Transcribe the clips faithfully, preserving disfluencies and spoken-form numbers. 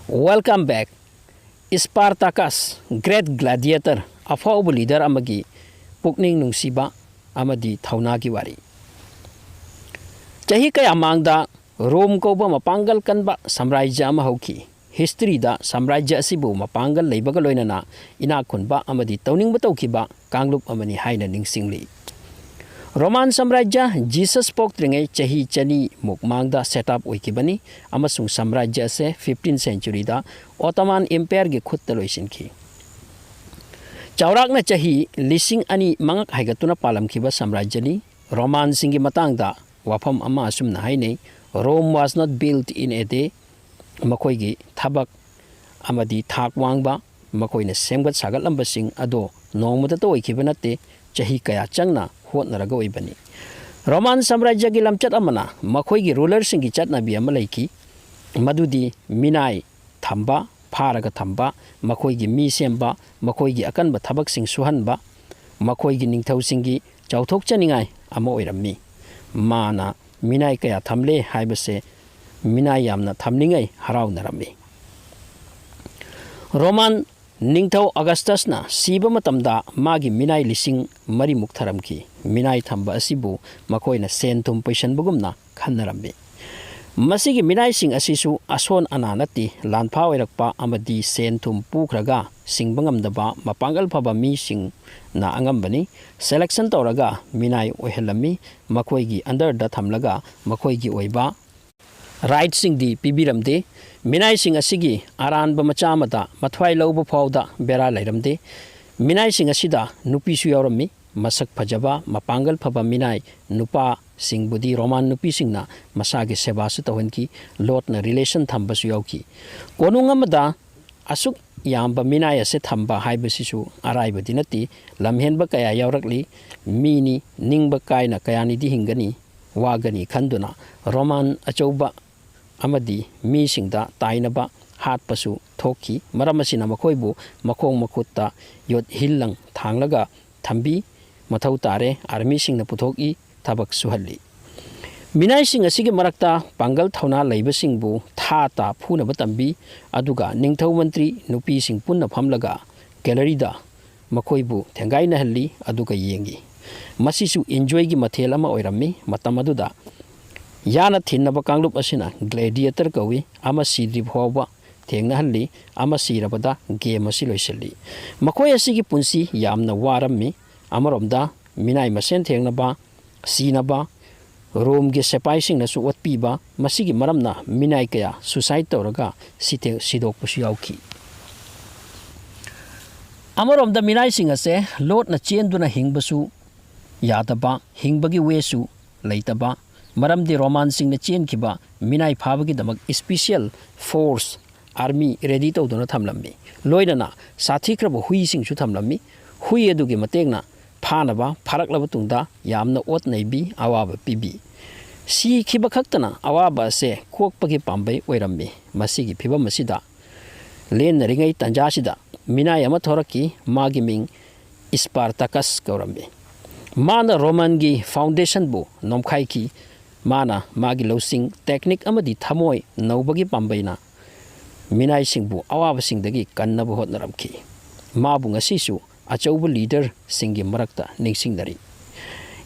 Welcome back. Spartacus, great gladiator, ꯑꯐꯥꯎꯕ leader ꯑꯃꯒꯤ ꯄꯨꯛꯅꯤꯡ ꯅꯨꯡꯁꯤꯕ ꯑꯃꯗꯤ ꯊꯧꯅꯥꯒꯤ ꯋꯥꯔꯤ꯫ ꯆꯍꯤ ꯀꯌꯥ ꯃꯥꯡꯗ ꯔꯣꯝ ꯀꯧꯕ ꯃꯄꯥꯡꯒꯜ ꯀꯟꯕ ꯁꯥꯝꯔꯥꯖ꯭ꯌ ꯑꯃ ꯍꯧꯈꯤ꯫ Historyꯗ ꯁꯥꯝꯔꯥꯖ꯭ꯌ ꯑꯁꯤꯕꯨ ꯃꯄꯥꯡꯒꯜ ꯂꯩꯕꯒ ꯂꯣꯏꯅꯅ ꯏꯅꯥꯛ ꯈꯨꯟꯕ ꯑꯃꯗꯤ ꯇꯧꯅꯤꯡꯕ ꯇꯧꯈꯤꯕ ꯀꯥꯡꯂꯨꯞ ꯑꯃꯅꯤ ꯍꯥꯏꯅ ꯅꯤꯡꯁꯤꯡꯂꯤ꯫ ꯔꯣꯃꯥꯟ ꯁꯥꯝꯔꯥꯖ꯭ꯌ ꯖꯤꯁꯁ ꯄꯣꯛꯇ꯭ꯔꯤꯉꯩ ꯆꯍꯤ ꯆꯅꯤ ꯃꯨꯛ ꯃꯥꯡꯗ set up ꯑꯣꯏꯈꯤꯕꯅꯤ, ꯑꯃꯁꯨꯡ ꯁꯥꯝꯔꯥꯖ꯭ꯌ ꯑꯁꯦ fifteenth centuryꯗ Ottoman Empireꯒꯤ ꯈꯨꯠꯇ ꯂꯣꯏꯁꯤꯟꯈꯤ꯫ ꯆꯥꯎꯔꯥꯛꯅ ꯆꯍꯤ ꯂꯤꯁꯤꯡ ꯑꯅꯤ ꯃꯉꯛ ꯍꯥꯏꯒꯠꯇꯨꯅ ꯄꯥꯜꯂꯝꯈꯤꯕ ꯁꯥꯝꯔꯥꯖ꯭ꯌꯅꯤ꯫ ꯔꯣꯃꯥꯟꯁꯤꯡꯒꯤ ꯃꯇꯥꯡꯗ ꯋꯥꯐꯝ ꯑꯃ ꯑꯁꯨꯝꯅ ꯍꯥꯏꯅꯩ: "Rome was not built in a day." ꯃꯈꯣꯏꯒꯤ ꯊꯕꯛ ꯑꯃꯗꯤ ꯊꯥꯛ ꯋꯥꯡꯕ, ꯃꯈꯣꯏꯅ ꯁꯦꯝꯒꯠ ꯁꯥꯒꯠꯂꯝꯕꯁꯤꯡ ꯑꯗꯣ ꯅꯣꯡꯃꯗꯇ ꯑꯣꯏꯈꯤꯕ ꯅꯠꯇꯦ, ꯆꯍꯤ ꯀꯌꯥ ꯆꯪꯅ ꯍꯣꯠꯅꯔꯒ ꯑꯣꯏꯕꯅꯤ꯫ ꯔꯣꯃꯥꯟ ꯁꯥꯝꯔꯥꯖ꯭ꯌꯒꯤ ꯂꯝꯆꯠ ꯑꯃꯅ ꯃꯈꯣꯏꯒꯤ rulerꯁꯤꯡꯒꯤ ꯆꯠꯅꯕꯤ ꯑꯃ ꯂꯩꯈꯤ, ꯃꯗꯨꯗꯤ ꯃꯤꯅꯥꯏ ꯊꯝꯕ, ꯐꯥꯔꯒ ꯊꯝꯕ, ꯃꯈꯣꯏꯒꯤ ꯃꯤ ꯁꯦꯝꯕ, ꯃꯈꯣꯏꯒꯤ ꯑꯀꯟꯕ ꯊꯕꯛꯁꯤꯡ ꯁꯨꯍꯟꯕ, ꯃꯈꯣꯏꯒꯤ ꯅꯤꯡꯊꯧꯁꯤꯡꯒꯤ ꯆꯥꯎꯊꯣꯛꯆꯅꯤꯡꯉꯥꯏ ꯑꯃ ꯑꯣꯏꯔꯝꯃꯤ꯫ ꯃꯥꯅ ꯃꯤꯅꯥꯏ ꯀꯌꯥ ꯊꯝꯂꯦ ꯍꯥꯏꯕꯁꯦ ꯃꯤꯅꯥꯏ ꯌꯥꯝꯅ ꯊꯝꯂꯤꯉꯩ ꯍꯔꯥꯎꯅꯔꯝꯃꯤ꯫ ꯔꯣꯃꯥꯟ ꯅꯤꯡꯊꯧ ꯑꯒꯁꯇꯁꯅ ꯁꯤꯕ ꯃꯇꯝꯗ ꯃꯥꯒꯤ ꯃꯤꯅꯥꯏ ꯂꯤꯁꯤꯡ ꯃꯔꯤꯃꯨꯛ ꯊꯔꯝꯈꯤ꯫ ꯃꯤꯅꯥꯏ ꯊꯝꯕ ꯑꯁꯤꯕꯨ ꯃꯈꯣꯏꯅ ꯁꯦꯟ ꯊꯨꯝ ꯄꯩꯁꯟꯕꯒꯨꯝꯅ ꯈꯟꯅꯔꯝꯃꯤ꯫ ꯃꯁꯤꯒꯤ ꯃꯤꯅꯥꯏꯁꯤꯡ ꯑꯁꯤꯁꯨ ꯑꯁꯣꯟ ꯑꯅꯥ ꯅꯠꯇꯦ, ꯂꯥꯟꯐꯥ ꯑꯣꯏꯔꯛꯄ ꯑꯃꯗꯤ ꯁꯦꯟ ꯊꯨꯝ ꯄꯨꯈ꯭ꯔꯒ ꯁꯤꯡꯕ ꯉꯝꯗꯕ ꯃꯄꯥꯡꯒꯜ ꯐꯕ ꯃꯤꯁꯤꯡꯅ ꯑꯉꯝꯕꯅꯤ꯫ Selection ꯇꯧꯔꯒ ꯃꯤꯅꯥꯏ ꯑꯣꯏꯍꯜꯂꯝꯃꯤ, ꯃꯈꯣꯏꯒꯤ underꯗ ꯊꯝꯂꯒ ꯃꯈꯣꯏꯒꯤ ꯑꯣꯏꯕ rightꯁꯤꯡꯗꯤ ꯄꯤꯕꯤꯔꯝꯗꯦ꯫ ꯃꯤꯅꯥꯏꯁꯤꯡ ꯑꯁꯤꯒꯤ ꯑꯔꯥꯟꯕ ꯃꯆꯥ ꯑꯃꯗ ꯃꯊ꯭ꯋꯥꯏ ꯂꯧꯕ ꯐꯥꯎꯗ ꯕꯦꯔꯥ ꯂꯩꯔꯝꯗꯦ꯫ ꯃꯤꯅꯥꯏꯁꯤꯡ ꯑꯁꯤꯗ ꯅꯨꯄꯤꯁꯨ ꯌꯥꯎꯔꯝꯃꯤ꯫ ꯃꯁꯛ ꯐꯖꯕ, ꯃꯄꯥꯡꯒꯜ ꯐꯕ ꯃꯤꯅꯥꯏ ꯅꯨꯄꯥꯁꯤꯡꯕꯨꯗꯤ ꯔꯣꯃꯥꯟ ꯅꯨꯄꯤꯁꯤꯡꯅ ꯃꯁꯥꯒꯤ ꯁꯦꯕꯥꯁꯨ ꯇꯧꯍꯟꯈꯤ, ꯂꯣꯠꯅ relation ꯊꯝꯕꯁꯨ ꯌꯥꯎꯈꯤ꯫ ꯀꯣꯅꯨꯡ ꯑꯃꯗ ꯑꯁꯨꯛ ꯌꯥꯝꯕ ꯃꯤꯅꯥꯏ ꯑꯁꯦ ꯊꯝꯕ ꯍꯥꯏꯕꯁꯤꯁꯨ ꯑꯔꯥꯏꯕꯗꯤ ꯅꯠꯇꯦ꯫ ꯂꯝꯍꯦꯟꯕ ꯀꯌꯥ ꯌꯥꯎꯔꯛꯂꯤ꯫ ꯃꯤꯅꯤ, ꯅꯤꯡꯕ ꯀꯥꯏꯅ ꯀꯌꯥꯅꯤꯗꯤ ꯍꯤꯡꯒꯅꯤ, ꯋꯥꯒꯅꯤ ꯈꯟꯗꯨꯅ ꯔꯣꯃꯥꯟ ꯑꯆꯧꯕ ꯑꯃꯗꯤ ꯃꯤꯁꯤꯡꯗ ꯇꯥꯏꯅꯕ, ꯍꯥꯠꯄꯁꯨ ꯊꯣꯛꯈꯤ꯫ ꯃꯔꯝ ꯑꯁꯤꯅ ꯃꯈꯣꯏꯕꯨ ꯃꯈꯣꯡ ꯃꯈꯨꯠꯇ ꯌꯣꯠ ꯍꯤꯜ ꯂꯪ ꯊꯥꯡꯂꯒ ꯊꯝꯕꯤ꯫ ꯃꯊꯧ ꯇꯥꯔꯦ, armyꯁꯤꯡꯅ ꯄꯨꯊꯣꯛꯏ, ꯊꯕꯛ ꯁꯨꯍꯜꯂꯤ꯫ ꯃꯤꯅꯥꯏꯁꯤꯡ ꯑꯁꯤꯒꯤ ꯃꯔꯛꯇ ꯄꯥꯡꯒꯜ ꯊꯧꯅꯥ ꯂꯩꯕꯁꯤꯡꯕꯨ ꯊꯥ ꯇꯥ ꯐꯨꯅꯕ ꯇꯝꯕꯤ, ꯑꯗꯨꯒ ꯅꯤꯡꯊꯧ ꯃꯟꯇ꯭ꯔꯤ ꯅꯨꯄꯤꯁꯤꯡ ꯄꯨꯟꯅ ꯐꯝꯂꯒ galleryꯗ ꯃꯈꯣꯏꯕꯨ ꯊꯦꯡꯒꯥꯏꯅꯍꯜꯂꯤ, ꯑꯗꯨꯒ ꯌꯦꯡꯏ꯫ ꯃꯁꯤꯁꯨ enjoyꯒꯤ ꯃꯊꯦꯜ ꯑꯃ ꯑꯣꯏꯔꯝꯃꯤ꯫ ꯃꯇꯝ ꯑꯗꯨꯗ ꯌꯥꯅ ꯊꯤꯟꯅꯕ ꯀꯥꯡꯂꯨꯞ ꯑꯁꯤꯅ gladiator ꯀꯧꯏ꯫ ꯑꯃ ꯁꯤꯗ꯭ꯔꯤꯕ ꯐꯥꯎꯕ ꯊꯦꯡꯅꯍꯜꯂꯤ꯫ ꯑꯃ ꯁꯤꯔꯕꯗ game ꯑꯁꯤ ꯂꯣꯏꯁꯤꯜꯂꯤ꯫ ꯃꯈꯣꯏ ꯑꯁꯤꯒꯤ ꯄꯨꯟꯁꯤ ꯌꯥꯝꯅ ꯋꯥꯔꯝꯃꯤ꯫ ꯑꯃꯔꯣꯝꯗ ꯃꯤꯅꯥꯏ ꯃꯁꯦꯟ ꯊꯦꯡꯅꯕ, ꯁꯤꯅꯕ, ꯔꯣꯝꯒꯤ ꯁꯤꯄꯥꯏꯁꯤꯡꯅꯁꯨ ꯑꯣꯠꯄꯤꯕ, ꯃꯁꯤꯒꯤ ꯃꯔꯝꯅ ꯃꯤꯅꯥꯏ ꯀꯌꯥ suicide ꯇꯧꯔꯒ ꯁꯤꯊꯦ-, ꯁꯤꯗꯣꯛꯄꯁꯨ ꯌꯥꯎꯈꯤ꯫ ꯑꯃꯔꯣꯝꯗ ꯃꯤꯅꯥꯏꯁꯤꯡ ꯑꯁꯦ ꯂꯣꯠꯅ ꯆꯦꯟꯗꯨꯅ ꯍꯤꯡꯕꯁꯨ ꯌꯥꯗꯕ, ꯍꯤꯡꯕꯒꯤ wayꯁꯨ ꯂꯩꯇꯕ, ꯃꯔꯝꯗꯤ ꯔꯣꯃꯥꯟꯁꯤꯡꯅ ꯆꯦꯟꯈꯤꯕ ꯃꯤꯅꯥꯏ ꯐꯥꯕꯒꯤꯗꯃꯛ special force army ready ꯇꯧꯗꯨꯅ ꯊꯝꯂꯝꯃꯤ꯫ ꯂꯣꯏꯅꯅ ꯁꯥꯊꯤꯈ꯭ꯔꯕ ꯍꯨꯏꯁꯤꯡꯁꯨ ꯊꯝꯂꯝꯃꯤ꯫ ꯍꯨꯏ ꯑꯗꯨꯒꯤ ꯃꯇꯦꯡꯅ ꯐꯥꯅꯕ ꯐꯥꯔꯛꯂꯕ ꯇꯨꯡꯗ ꯌꯥꯝꯅ ꯑꯣꯠ ꯅꯩꯕꯤ, ꯑꯋꯥꯕ ꯄꯤꯕꯤ꯫ ꯁꯤꯈꯤꯕ ꯈꯛꯇꯅ ꯑꯋꯥꯕ ꯑꯁꯦ ꯀꯣꯛꯄꯒꯤ ꯄꯥꯝꯕꯩ ꯑꯣꯏꯔꯝꯃꯤ꯫ ꯃꯁꯤꯒꯤ ꯐꯤꯕꯝ ꯑꯁꯤꯗ ꯂꯦꯟꯅꯔꯤꯉꯩ ꯇꯥꯟꯖꯥꯁꯤꯗ ꯃꯤꯅꯥꯏ ꯑꯃ ꯊꯣꯔꯛꯈꯤ꯫ ꯃꯥꯒꯤ ꯃꯤꯡ Spartacus ꯀꯧꯔꯝꯃꯤ꯫ ꯃꯥꯅ ꯔꯣꯃꯥꯟꯒꯤ foundationꯕꯨ ꯅꯣꯝꯈꯥꯏꯈꯤ꯫ ꯃꯥꯅ ꯃꯥꯒꯤ ꯂꯧꯁꯤꯡ, technique ꯑꯃꯗꯤ ꯊꯃꯣꯏ ꯅꯧꯕꯒꯤ ꯄꯥꯝꯕꯩꯅ ꯃꯤꯅꯥꯏꯁꯤꯡꯕꯨ ꯑꯋꯥꯕꯁꯤꯡꯗꯒꯤ ꯀꯟꯅꯕ ꯍꯣꯠꯅꯔꯝꯈꯤ꯫ ꯃꯥꯕꯨ ꯉꯁꯤꯁꯨ ꯑꯆꯧꯕ leaderꯁꯤꯡꯒꯤ ꯃꯔꯛꯇ ꯅꯤꯡꯁꯤꯡꯅꯔꯤ꯫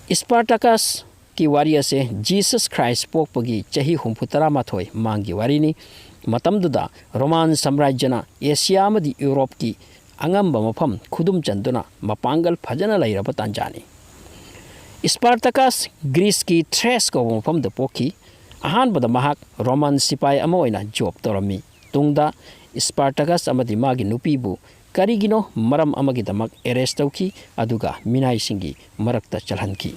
Spartacusꯀꯤ ꯋꯥꯔꯤ ꯑꯁꯦ Jesus Christ ꯄꯣꯛꯄꯒꯤ ꯆꯍꯤ ꯍꯨꯝꯐꯨ ꯇꯔꯥ ꯃꯥꯊꯣꯏ ꯃꯃꯥꯡꯒꯤ ꯋꯥꯔꯤꯅꯤ꯫ ꯃꯇꯝꯗꯨꯗ ꯔꯣꯃꯥꯟ ꯁꯥꯝꯔꯥꯖ꯭ꯌꯅ ꯑꯦꯁꯤꯌꯥ ꯑꯃꯗꯤ ꯌꯨꯔꯣꯞꯀꯤ ꯑꯉꯝꯕ ꯃꯐꯝ ꯈꯨꯗꯨꯝ ꯆꯟꯗꯨꯅ ꯃꯄꯥꯡꯒꯜ ꯐꯖꯅ ꯂꯩꯔꯕ ꯇꯥꯟꯖꯥꯅꯤ꯫ Spartacus ꯒ꯭ꯔꯤꯁꯀꯤ ꯊ꯭ꯔꯦꯁ ꯀꯧꯕ ꯃꯐꯝꯗ ꯄꯣꯛꯈꯤ꯫ ꯑꯍꯥꯟꯕꯗ ꯃꯍꯥꯛ ꯔꯣꯃꯥꯟ ꯁꯤꯄꯥꯏ ꯑꯃ ꯑꯣꯏꯅ job ꯇꯧꯔꯝꯃꯤ꯫ ꯇꯨꯡꯗ Spartacus ꯑꯃꯗꯤ ꯃꯥꯒꯤ ꯅꯨꯄꯤꯕꯨ ꯀꯔꯤꯒꯤꯅꯣ ꯃꯔꯝ ꯑꯃꯒꯤꯗꯃꯛ arrest ꯇꯧꯈꯤ, ꯑꯗꯨꯒ ꯃꯤꯅꯥꯏꯁꯤꯡꯒꯤ ꯃꯔꯛꯇ ꯆꯜꯍꯟꯈꯤ꯫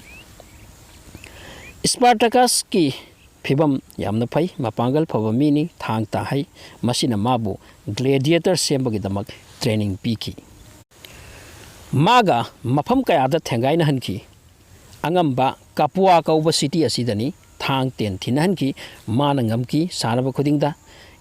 Spartacusꯀꯤ ꯐꯤꯕꯝ ꯌꯥꯝꯅ ꯐꯩ, ꯃꯄꯥꯡꯒꯜ ꯐꯕ ꯃꯤꯅꯤ, ꯊꯥꯡ ꯇꯥ ꯍꯩ꯫ ꯃꯁꯤꯅ ꯃꯥꯕꯨ gladiator ꯁꯦꯝꯕꯒꯤꯗꯃꯛ training ꯄꯤꯈꯤ꯫ ꯃꯥꯒ ꯃꯐꯝ ꯀꯌꯥꯗ ꯊꯦꯡꯒꯥꯏꯅꯍꯟꯈꯤ꯫ ꯑꯉꯝꯕ Capua ꯀꯧꯕ city ꯑꯁꯤꯗꯅꯤ ꯊꯥꯡ ꯇꯦꯟ ꯊꯤꯟꯅꯍꯟꯈꯤ꯫ ꯃꯥꯅ ꯉꯝꯈꯤ ꯁꯥꯟꯅꯕ ꯈꯨꯗꯤꯡꯗ꯫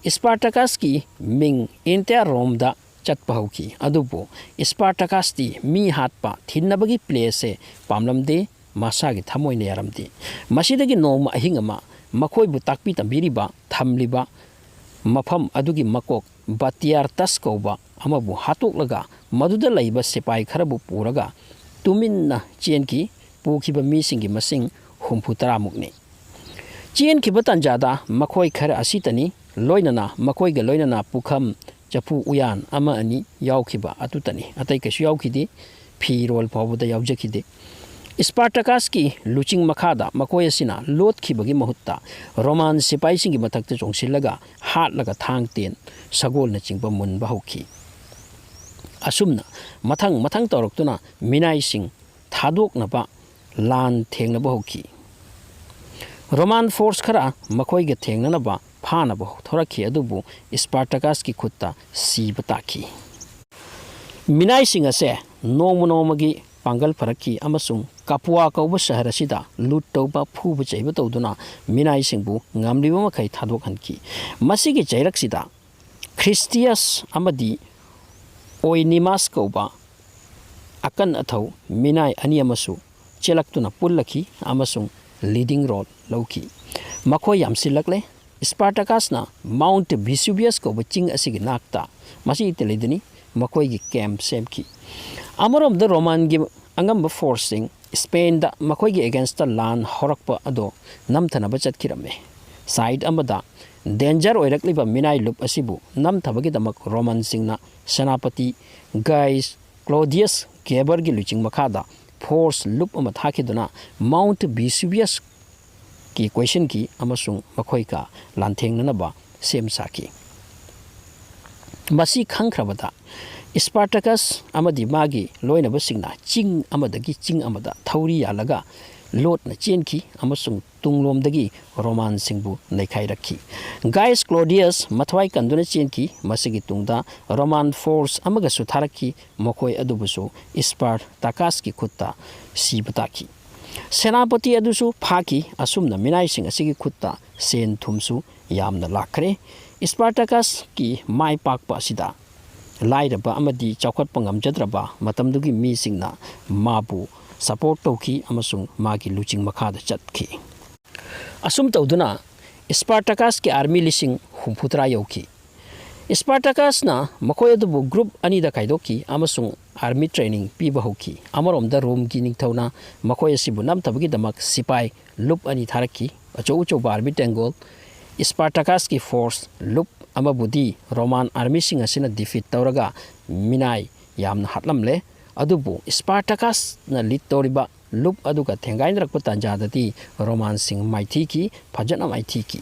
Spartacusꯀꯤ ꯃꯤꯡ entire Romeꯗ ꯆꯠꯄ ꯍꯧꯈꯤ꯫ ꯑꯗꯨꯕꯨ Spartacusꯇꯤ ꯃꯤ ꯍꯥꯠꯄ, ꯊꯤꯟꯅꯕꯒꯤ playꯁꯦ ꯄꯥꯝꯂꯝꯗꯦ꯫ ꯃꯁꯥꯒꯤ ꯊꯃꯣꯏꯅ ꯌꯥꯔꯝꯗꯦ꯫ ꯃꯁꯤꯗꯒꯤ ꯅꯣꯡꯃ ꯑꯍꯤꯡ ꯑꯃ ꯃꯈꯣꯏꯕꯨ ꯇꯥꯛꯄꯤ ꯇꯝꯕꯤꯔꯤꯕ ꯊꯝꯂꯤꯕ ꯃꯐꯝ ꯑꯗꯨꯒꯤ ꯃꯀꯣꯛ ꯕꯥꯇꯤꯌꯥꯔꯇꯁ ꯀꯧꯕ ꯑꯃꯕꯨ ꯍꯥꯠꯇꯣꯛꯂꯒ ꯃꯗꯨꯗ ꯂꯩꯕ ꯁꯤꯄꯥꯏ ꯈꯔꯕꯨ ꯄꯨꯔꯒ ꯇꯨꯃꯤꯟꯅ ꯆꯦꯟꯈꯤ꯫ ꯄꯨꯈꯤꯕ ꯃꯤꯁꯤꯡꯒꯤ ꯃꯁꯤꯡ ꯍꯨꯝꯐꯨ ꯇꯔꯥꯃꯨꯛꯅꯤ꯫ ꯆꯦꯟꯈꯤꯕ ꯇꯥꯟꯖꯥꯗ ꯃꯈꯣꯏ ꯈꯔ ꯑꯁꯤꯇꯅꯤ, ꯂꯣꯏꯅꯅ ꯃꯈꯣꯏꯒ ꯂꯣꯏꯅꯅ ꯄꯨꯈꯝ, ꯆꯐꯨ, ꯎꯌꯥꯟ ꯑꯃ ꯑꯅꯤ ꯌꯥꯎꯈꯤꯕ ꯑꯗꯨꯇꯅꯤ, ꯑꯇꯩ ꯀꯩꯁꯨ ꯌꯥꯎꯈꯤꯗꯦ꯫ ꯐꯤꯔꯣꯜ ꯐꯥꯎꯕꯗ ꯌꯥꯎꯖꯈꯤꯗꯦ꯫ ꯏꯁꯄꯥꯔꯇꯀꯁꯀꯤ ꯂꯨꯆꯤꯡ ꯃꯈꯥꯗ ꯃꯈꯣꯏ ꯑꯁꯤꯅ ꯂꯣꯠꯈꯤꯕꯒꯤ ꯃꯍꯨꯠꯇ ꯔꯣꯃꯥꯟ ꯁꯤꯄꯥꯏꯁꯤꯡꯒꯤ ꯃꯊꯛꯇ ꯆꯣꯡꯁꯤꯜꯂꯒ ꯍꯥꯠꯂꯒ ꯊꯥꯡ, ꯇꯦꯟ, ꯁꯒꯣꯜꯅꯆꯤꯡꯕ ꯃꯨꯟꯕ ꯍꯧꯈꯤ꯫ ꯑꯁꯨꯝꯅ ꯃꯊꯪ ꯃꯊꯪ ꯇꯧꯔꯛꯇꯨꯅ ꯃꯤꯅꯥꯏꯁꯤꯡ ꯊꯥꯗꯣꯛꯅꯕ ꯂꯥꯟ ꯊꯦꯡꯅꯕ ꯍꯧꯈꯤ꯫ ꯔꯣꯃꯥꯟ ꯐꯣꯔꯁ ꯈꯔ ꯃꯈꯣꯏꯒ ꯊꯦꯡꯅꯅꯕ ꯐꯥꯅꯕ ꯊꯣꯔꯛꯈꯤ, ꯑꯗꯨꯕꯨ ꯏꯁꯄꯥꯔꯇꯀꯁꯀꯤ ꯈꯨꯠꯇ ꯁꯤꯕ ꯇꯥꯈꯤ꯫ ꯃꯤꯅꯥꯏꯁꯤꯡ ꯑꯁꯦ ꯅꯣꯡꯃ ꯅꯣꯡꯃꯒꯤ ꯄꯥꯡꯒꯜ ꯐꯔꯛꯈꯤ ꯑꯃꯁꯨꯡ ꯀꯥꯄꯨꯋꯥ ꯀꯧꯕ ꯁꯍꯔ ꯑꯁꯤꯗ ꯂꯨꯠ ꯇꯧꯕ, ꯐꯨꯕ ꯆꯩꯕ ꯇꯧꯗꯨꯅ ꯃꯤꯅꯥꯏꯁꯤꯡꯕꯨ ꯉꯝꯂꯤꯕ ꯃꯈꯩ ꯊꯥꯗꯣꯛꯍꯟꯈꯤ꯫ ꯃꯁꯤꯒꯤ ꯆꯩꯔꯛꯁꯤꯗ ꯈ꯭ꯔꯤꯁꯇꯤꯌꯁ ꯑꯃꯗꯤ ꯑꯣꯏꯅꯤꯃꯥꯁ ꯀꯧꯕ ꯑꯀꯟ ꯑꯊꯧ ꯃꯤꯅꯥꯏ ꯑꯅꯤ ꯑꯃꯁꯨ ꯆꯦꯜꯂꯛꯇꯨꯅ ꯄꯨꯜꯂꯛꯈꯤ ꯑꯃꯁꯨꯡ ꯂꯤꯗꯤꯡ ꯔꯣꯜ ꯂꯧꯈꯤ꯫ ꯃꯈꯣꯏ ꯌꯥꯝꯁꯤꯜꯂꯛꯂꯦ꯫ ꯏꯁꯄꯥꯔꯇꯀꯁꯅ ꯃꯥꯎꯟꯠ ꯚꯤꯁꯨꯕꯤꯌꯁ ꯀꯧꯕ ꯆꯤꯡ ꯑꯁꯤꯒꯤ ꯅꯥꯛꯇ, ꯃꯁꯤ ꯏꯇꯂꯤꯗꯅꯤ, ꯃꯈꯣꯏꯒꯤ ꯀꯦꯝꯞ ꯁꯦꯝꯈꯤ꯫ ꯑꯃꯔꯣꯝꯗ ꯔꯣꯃꯥꯟꯒꯤ ꯑꯉꯝꯕ ꯐꯣꯔꯁꯁꯤꯡ ꯏꯁꯄꯦꯟꯗ ꯃꯈꯣꯏꯒꯤ ꯑꯦꯒꯦꯟꯁꯇ ꯂꯥꯟ ꯍꯧꯔꯛꯄ ꯑꯗꯣ ꯅꯝꯊꯅꯕ ꯆꯠꯈꯤꯔꯝꯃꯤ꯫ ꯁꯥꯏꯠ ꯑꯃꯗ ꯗꯦꯟꯖꯔ ꯑꯣꯏꯔꯛꯂꯤꯕ ꯃꯤꯅꯥꯏ ꯂꯨꯞ ꯑꯁꯤꯕꯨ ꯅꯝꯊꯕꯒꯤꯗꯃꯛ ꯔꯣꯃꯥꯟꯁꯤꯡꯅ ꯁꯦꯅꯥꯄꯇꯤ ꯒꯥꯏꯁ ꯀ꯭ꯂꯣꯗꯤꯌꯁ ꯒꯦꯕꯔꯒꯤ ꯂꯨꯆꯤꯡ ꯃꯈꯥꯗ ꯐꯣꯔꯁ ꯂꯨꯞ ꯑꯃ ꯊꯥꯈꯤꯗꯨꯅ ꯃꯥꯎꯟꯠ ꯚꯤꯁꯨꯕꯤꯌꯁꯀꯤ ꯀꯣꯏꯁꯤꯟꯈꯤ ꯑꯃꯁꯨꯡ ꯃꯈꯣꯏꯒ ꯂꯥꯟꯊꯦꯡꯅꯅꯕ ꯁꯦꯝ ꯁꯥꯈꯤ꯫ ꯃꯁꯤ ꯈꯪꯈ꯭ꯔꯕꯗ ꯏꯁꯄꯥꯔꯇꯀꯁ ꯑꯃꯗꯤ ꯃꯥꯒꯤ ꯂꯣꯏꯅꯕꯁꯤꯡꯅ ꯆꯤꯡ ꯑꯃꯗꯒꯤ ꯆꯤꯡ ꯑꯃꯗ ꯊꯧꯔꯤ ꯌꯥꯜꯂꯒ ꯂꯣꯠꯅ ꯆꯦꯟꯈꯤ ꯑꯃꯁꯨꯡ ꯇꯨꯡꯂꯣꯝꯗꯒꯤ ꯔꯣꯃꯥꯟꯁꯤꯡꯕꯨ ꯅꯩꯈꯥꯏꯔꯛꯈꯤ꯫ ꯒꯥꯏꯁ ꯀ꯭ꯂꯣꯗꯤꯌꯁ ꯃꯊ꯭ꯋꯥꯏ ꯀꯟꯗꯨꯅ ꯆꯦꯟꯈꯤ꯫ ꯃꯁꯤꯒꯤ ꯇꯨꯡꯗ ꯔꯣꯃꯥꯟ ꯐꯣꯔꯁ ꯑꯃꯒꯁꯨ ꯊꯥꯔꯛꯈꯤ, ꯃꯈꯣꯏ ꯑꯗꯨꯕꯨꯁꯨ ꯏꯁꯄꯥꯔꯇꯥꯀꯁꯀꯤ ꯈꯨꯠꯇ ꯁꯤꯕ ꯇꯥꯈꯤ꯫ ꯁꯦꯅꯥꯄꯇꯤ ꯑꯗꯨꯁꯨ ꯐꯥꯈꯤ꯫ ꯑꯁꯨꯝꯅ ꯃꯤꯅꯥꯏꯁꯤꯡ ꯑꯁꯤꯒꯤ ꯈꯨꯠꯇ ꯁꯦꯟ ꯊꯨꯝꯁꯨ ꯌꯥꯝꯅ ꯂꯥꯛꯈ꯭ꯔꯦ꯫ ꯏꯁꯄꯥꯔꯇꯥꯀꯁꯀꯤ ꯃꯥꯏ ꯄꯥꯛꯄ ꯑꯁꯤꯗ ꯂꯥꯏꯔꯕ ꯑꯃꯗꯤ ꯆꯥꯎꯈꯠꯄ ꯉꯝꯖꯗ꯭ꯔꯕ ꯃꯇꯝꯗꯨꯒꯤ ꯃꯤꯁꯤꯡꯅ ꯃꯥꯕꯨ ꯁꯄꯣꯔꯠ ꯇꯧꯈꯤ ꯑꯃꯁꯨꯡ ꯃꯥꯒꯤ ꯂꯨꯆꯤꯡ ꯃꯈꯥꯗ ꯆꯠꯈꯤ꯫ ꯑꯁꯨꯝ ꯇꯧꯗꯨꯅ ꯏꯁꯄꯥꯔꯇꯥꯀꯁꯀꯤ ꯑꯥꯔꯃꯤ ꯂꯤꯁꯤꯡ ꯍꯨꯝꯐꯨꯇꯔꯥ ꯌꯧꯈꯤ꯫ ꯏꯁꯄꯥꯔꯇꯥꯀꯁꯅ ꯃꯈꯣꯏ ꯑꯗꯨꯕꯨ ꯒ꯭ꯔꯨꯞ ꯑꯅꯤꯗ ꯈꯥꯏꯗꯣꯛꯈꯤ ꯑꯃꯁꯨꯡ ꯑꯥꯔꯃꯤ ꯇ꯭ꯔꯦꯅꯤꯡ ꯄꯤꯕ ꯍꯧꯈꯤ꯫ ꯑꯃꯔꯣꯝꯗ ꯔꯣꯝꯒꯤ ꯅꯤꯡꯊꯧꯅ ꯃꯈꯣꯏ ꯑꯁꯤꯕꯨ ꯅꯝꯊꯕꯒꯤꯗꯃꯛ ꯁꯤꯄꯥꯏ ꯂꯨꯞ ꯑꯅꯤ ꯊꯥꯔꯛꯈꯤ꯫ ꯑꯆꯧ ꯑꯆꯧꯕ ꯑꯥꯔꯃꯤ ꯇꯦꯡꯒꯣꯜ ꯏꯁꯄꯥꯔꯇꯥꯀꯁꯀꯤ ꯐꯣꯔꯁ ꯂꯨꯞ ꯑꯃꯕꯨꯗꯤ ꯔꯣꯃꯥꯟ ꯑꯥꯔꯃꯤꯁꯤꯡ ꯑꯁꯤꯅ ꯗꯤꯐꯤꯠ ꯇꯧꯔꯒ ꯃꯤꯅꯥꯏ ꯌꯥꯝꯅ ꯍꯥꯠꯂꯝꯂꯦ꯫ ꯑꯗꯨꯕꯨ ꯏꯁꯄꯥꯔꯇꯥꯀꯁꯅ ꯂꯤꯗ ꯇꯧꯔꯤꯕ ꯂꯨꯞ ꯑꯗꯨꯒ ꯊꯦꯡꯒꯥꯏꯅꯔꯛꯄ ꯇꯥꯟꯖꯥꯗꯗꯤ ꯔꯣꯃꯥꯟꯁꯤꯡ ꯃꯥꯏꯊꯤꯈꯤ, ꯐꯖꯅ ꯃꯥꯏꯊꯤꯈꯤ꯫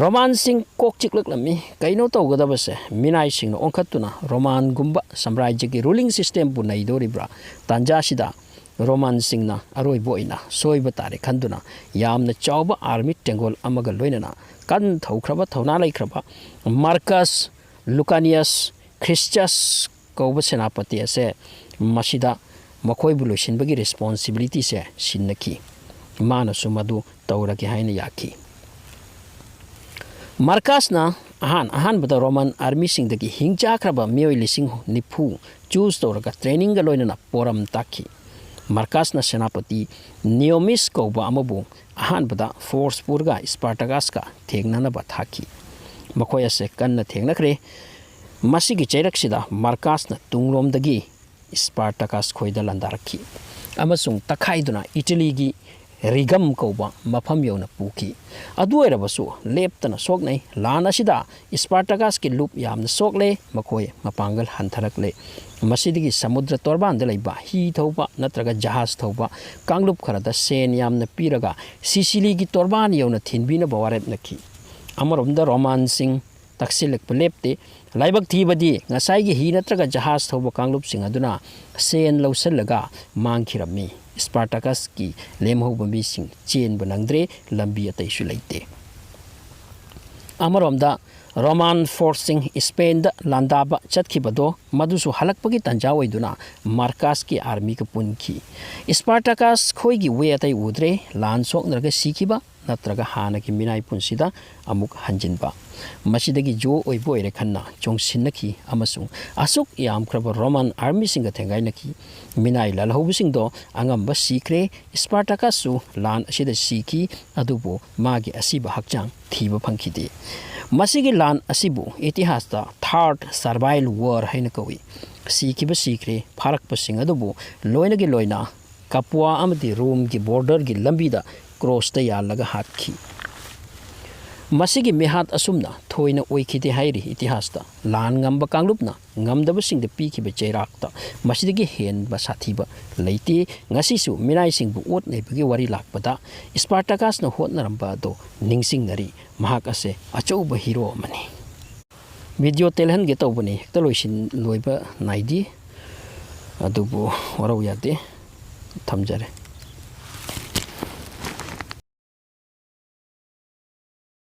ꯔꯣꯃꯥꯟꯁꯤꯡ ꯀꯣꯛ ꯆꯤꯛꯂꯛꯂꯝꯃꯤ꯫ ꯀꯩꯅꯣ ꯇꯧꯒꯗꯕꯁꯦ ꯃꯤꯅꯥꯏꯁꯤꯡꯅ ꯑꯣꯟꯈꯠꯇꯨꯅ ꯔꯣꯃꯥꯟꯒꯨꯝꯕ ꯁꯥꯝꯔꯥꯖ꯭ꯌꯒꯤ ꯔꯨꯂꯤꯡ ꯁꯤꯁꯇꯦꯝꯕꯨ ꯅꯩꯗꯣꯔꯤꯕ꯭ꯔꯥ? ꯇꯥꯟꯖꯥꯁꯤꯗ ꯔꯣꯃꯥꯟꯁꯤꯡꯅ ꯑꯔꯣꯏꯕ ꯑꯣꯏꯅ ꯁꯣꯏꯕ ꯇꯥꯔꯦ ꯈꯟꯗꯨꯅ ꯌꯥꯝꯅ ꯆꯥꯎꯕ ꯑꯥꯔꯃꯤ ꯇꯦꯡꯒꯣꯜ ꯑꯃꯒ ꯂꯣꯏꯅꯅ ꯀꯟ ꯊꯧꯈ꯭ꯔꯕ, ꯊꯧꯅꯥ ꯂꯩꯈ꯭ꯔꯕ ꯃꯥꯔꯀꯁ ꯂꯨꯀꯥꯅꯤꯌꯁ ꯈ꯭ꯔꯤꯁꯆꯁ ꯀꯧꯕ ꯁꯦꯅꯥꯄꯇꯤ ꯑꯁꯦ ꯃꯁꯤꯗ ꯃꯈꯣꯏꯕꯨ ꯂꯣꯏꯁꯤꯟꯕꯒꯤ ꯔꯦꯁꯄꯣꯟꯁꯤꯕꯤꯂꯤꯇꯤꯁꯦ ꯁꯤꯟꯅꯈꯤ꯫ ꯃꯥꯅꯁꯨ ꯃꯗꯨ ꯇꯧꯔꯒꯦ ꯍꯥꯏꯅ ꯌꯥꯈꯤ꯫ ꯃꯥꯔꯀꯁꯅ ꯑꯍꯥꯟ ꯑꯍꯥꯟꯕꯗ ꯔꯣꯃꯥꯟ ꯑꯥꯔꯃꯤꯁꯤꯡꯗꯒꯤ ꯍꯤꯡꯆꯥꯈ꯭ꯔꯕ ꯃꯤꯑꯣꯏ ꯂꯤꯁꯤꯡ ꯅꯤꯐꯨ ꯆꯨꯁ ꯇꯧꯔꯒ ꯇ꯭ꯔꯦꯅꯤꯡꯒ ꯂꯣꯏꯅꯅ ꯄꯣꯔꯝ ꯇꯥꯛꯈꯤ꯫ ꯃꯥꯔꯀꯁꯅ ꯁꯦꯅꯥꯄꯇꯤ ꯅꯤꯌꯣꯃꯤꯁ ꯀꯧꯕ ꯑꯃꯕꯨ ꯑꯍꯥꯟꯕꯗ ꯐꯣꯔꯁ ꯄꯨꯔꯒ ꯏꯁꯄꯥꯔꯇꯥꯀꯁꯀ ꯊꯦꯡꯅꯅꯕ ꯊꯥꯈꯤ꯫ ꯃꯈꯣꯏ ꯑꯁꯦ ꯀꯟꯅ ꯊꯦꯡꯅꯈ꯭ꯔꯦ꯫ ꯃꯁꯤꯒꯤ ꯆꯩꯔꯛꯁꯤꯗ ꯃꯥꯔꯀꯁꯅ ꯇꯨꯡꯂꯣꯝꯗꯒꯤ ꯏꯁꯄꯥꯔꯇꯥꯀꯁ ꯈꯣꯏꯗ ꯂꯥꯟꯗꯥꯔꯛꯈꯤ ꯑꯃꯁꯨꯡ ꯇꯛꯈꯥꯏꯗꯨꯅ ꯏꯇꯂꯤꯒꯤ ꯔꯤꯒꯝ ꯀꯧꯕ ꯃꯐꯝ ꯌꯧꯅ ꯄꯨꯈꯤ꯫ ꯑꯗꯨ ꯑꯣꯏꯔꯕꯁꯨ ꯂꯦꯞꯇꯅ ꯁꯣꯛꯅꯩ꯫ ꯂꯥꯟ ꯑꯁꯤꯗ ꯏꯁꯄꯥꯔꯇꯥꯀꯁꯀꯤ ꯂꯨꯞ ꯌꯥꯝꯅ ꯁꯣꯛꯂꯦ꯫ ꯃꯈꯣꯏ ꯃꯄꯥꯡꯒꯜ ꯍꯟꯊꯔꯛꯂꯦ꯫ ꯃꯁꯤꯗꯒꯤ ꯁꯃꯨꯗ꯭ꯔ ꯇꯣꯔꯕꯥꯟꯗ ꯂꯩꯕ ꯍꯤ ꯊꯧꯕ ꯅꯠꯇ꯭ꯔꯒ ꯖꯍꯥꯖ ꯊꯧꯕ ꯀꯥꯡꯂꯨꯞ ꯈꯔꯗ ꯁꯦꯟ ꯌꯥꯝꯅ ꯄꯤꯔꯒ ꯁꯤꯁꯤꯂꯤꯒꯤ ꯇꯣꯔꯕꯥꯟ ꯌꯧꯅ ꯊꯤꯟꯕꯤꯅꯕ ꯋꯥꯔꯦꯞꯅꯈꯤ꯫ ꯑꯃꯔꯣꯝꯗ ꯔꯣꯃꯥꯟꯁꯤꯡ ꯇꯛꯁꯤꯜꯂꯛꯄ ꯂꯦꯞꯇꯦ꯫ ꯂꯥꯏꯕꯛ ꯊꯤꯕꯗꯤ ꯉꯁꯥꯏꯒꯤ ꯍꯤ ꯅꯠꯇ꯭ꯔꯒ ꯖꯍꯥꯖ ꯊꯧꯕ ꯀꯥꯡꯂꯨꯞꯁꯤꯡ ꯑꯗꯨꯅ ꯁꯦꯟ ꯂꯧꯁꯤꯜꯂꯒ ꯃꯥꯡꯈꯤꯔꯝꯃꯤ꯫ ꯏꯁꯄꯥꯔꯇꯥꯀꯁꯀꯤ ꯂꯦꯝꯍꯧꯕ ꯃꯤꯁꯤꯡ ꯆꯦꯟꯕ ꯅꯪꯗ꯭ꯔꯦ, ꯂꯝꯕꯤ ꯑꯇꯩꯁꯨ ꯂꯩꯇꯦ꯫ ꯑꯃꯔꯣꯝꯗ ꯔꯣꯃꯥꯟ ꯐꯣꯔꯁꯁꯤꯡ ꯏꯁꯄꯦꯟꯗ ꯂꯥꯟꯗꯥꯕ ꯆꯠꯈꯤꯕꯗꯣ ꯃꯗꯨꯁꯨ ꯍꯜꯂꯛꯄꯒꯤ ꯇꯥꯟꯖꯥ ꯑꯣꯏꯗꯨꯅ ꯃꯥꯔꯀꯁꯀꯤ ꯑꯥꯔꯃꯤꯒ ꯄꯨꯟꯈꯤ꯫ ꯏꯁꯄꯥꯔꯇꯥꯀꯁ ꯈꯣꯏꯒꯤ ꯋꯦ ꯑꯇꯩ ꯎꯗ꯭ꯔꯦ꯫ ꯂꯥꯟ ꯁꯣꯛꯅꯔꯒ ꯁꯤꯈꯤꯕ ꯅꯠꯇ꯭ꯔꯒ ꯍꯥꯟꯅꯒꯤ ꯃꯤꯅꯥꯏ ꯄꯨꯟꯁꯤꯗ ꯑꯃꯨꯛ ꯍꯟꯖꯤꯟꯕ꯫ ꯃꯁꯤꯗꯒꯤ ꯖꯣ ꯑꯣꯏꯕ ꯑꯣꯏꯔꯦ ꯈꯟꯅ ꯆꯣꯡꯁꯤꯟꯅꯈꯤ ꯑꯃꯁꯨꯡ ꯑꯁꯨꯛ ꯌꯥꯝꯈ꯭ꯔꯕ ꯔꯣꯃꯥꯟ ꯑꯥꯔꯃꯤꯁꯤꯡꯒ ꯊꯦꯡꯒꯥꯏꯅꯈꯤ꯫ ꯃꯤꯅꯥꯏ ꯂꯥꯜꯍꯧꯕꯁꯤꯡꯗꯣ ꯑꯉꯝꯕ ꯁꯤꯈ꯭ꯔꯦ꯫ ꯏꯁꯄꯥꯔꯇꯥꯀꯁꯁꯨ ꯂꯥꯟ ꯑꯁꯤꯗ ꯁꯤꯈꯤ, ꯑꯗꯨꯕꯨ ꯃꯥꯒꯤ ꯑꯁꯤꯕ ꯍꯛꯆꯥꯡ ꯊꯤꯕ ꯐꯪꯈꯤꯗꯦ꯫ ꯃꯁꯤꯒꯤ ꯂꯥꯟ ꯑꯁꯤꯕꯨ ꯏꯇꯤꯍꯥꯁꯇ ꯊꯥꯔꯠ ꯁꯔꯚꯥꯏꯜ ꯋꯥꯔ ꯍꯥꯏꯅ ꯀꯧꯏ꯫ ꯁꯤꯈꯤꯕ ꯁꯤꯈ꯭ꯔꯦ, ꯐꯥꯔꯛꯄꯁꯤꯡ ꯑꯗꯨꯕꯨ ꯂꯣꯏꯅꯒꯤ ꯂꯣꯏꯅ ꯀꯄꯨꯋꯥ ꯑꯃꯗꯤ ꯔꯣꯝꯒꯤ ꯕꯣꯔꯗꯔꯒꯤ ꯂꯝꯕꯤꯗ ꯀ꯭ꯔꯣꯁꯇ ꯌꯥꯜꯂꯒ ꯍꯥꯠꯈꯤ꯫ ꯃꯁꯤꯒꯤ ꯃꯤꯍꯥꯠ ꯑꯁꯨꯝꯅ ꯊꯣꯏꯅ ꯑꯣꯏꯈꯤꯗꯦ ꯍꯥꯏꯔꯤ ꯏꯇꯤꯍꯥꯁꯇ꯫ ꯂꯥꯟ ꯉꯝꯕ ꯀꯥꯡꯂꯨꯞꯅ ꯉꯝꯗꯕꯁꯤꯡꯗ ꯄꯤꯈꯤꯕ ꯆꯩꯔꯥꯛꯇ ꯃꯁꯤꯗꯒꯤ ꯍꯦꯟꯕ ꯁꯥꯊꯤꯕ ꯂꯩꯇꯦ꯫ ꯉꯁꯤꯁꯨ ꯃꯤꯅꯥꯏꯁꯤꯡꯕꯨ ꯑꯣꯠ ꯅꯩꯕꯒꯤ ꯋꯥꯔꯤ ꯂꯥꯛꯄꯗ ꯏꯁꯄꯥꯔꯇꯥꯀꯁꯅ ꯍꯣꯠꯅꯔꯝꯕ ꯑꯗꯨ ꯅꯤꯡꯁꯤꯡꯅꯔꯤ꯫ ꯃꯍꯥꯛ ꯑꯁꯦ ꯑꯆꯧꯕ ꯍꯤꯔꯣ ꯑꯃꯅꯤ꯫ ꯚꯤꯗꯤꯑꯣ ꯇꯦꯜꯍꯟꯒꯦ ꯇꯧꯕꯅꯤ, ꯍꯦꯛꯇ ꯂꯣꯏꯁꯤꯟ-, ꯂꯣꯏꯕ ꯅꯥꯏꯗꯦ꯫ ꯑꯗꯨꯕꯨ ꯋꯥꯔꯧ ꯌꯥꯗꯦ꯫ ꯊꯝꯖꯔꯦ꯫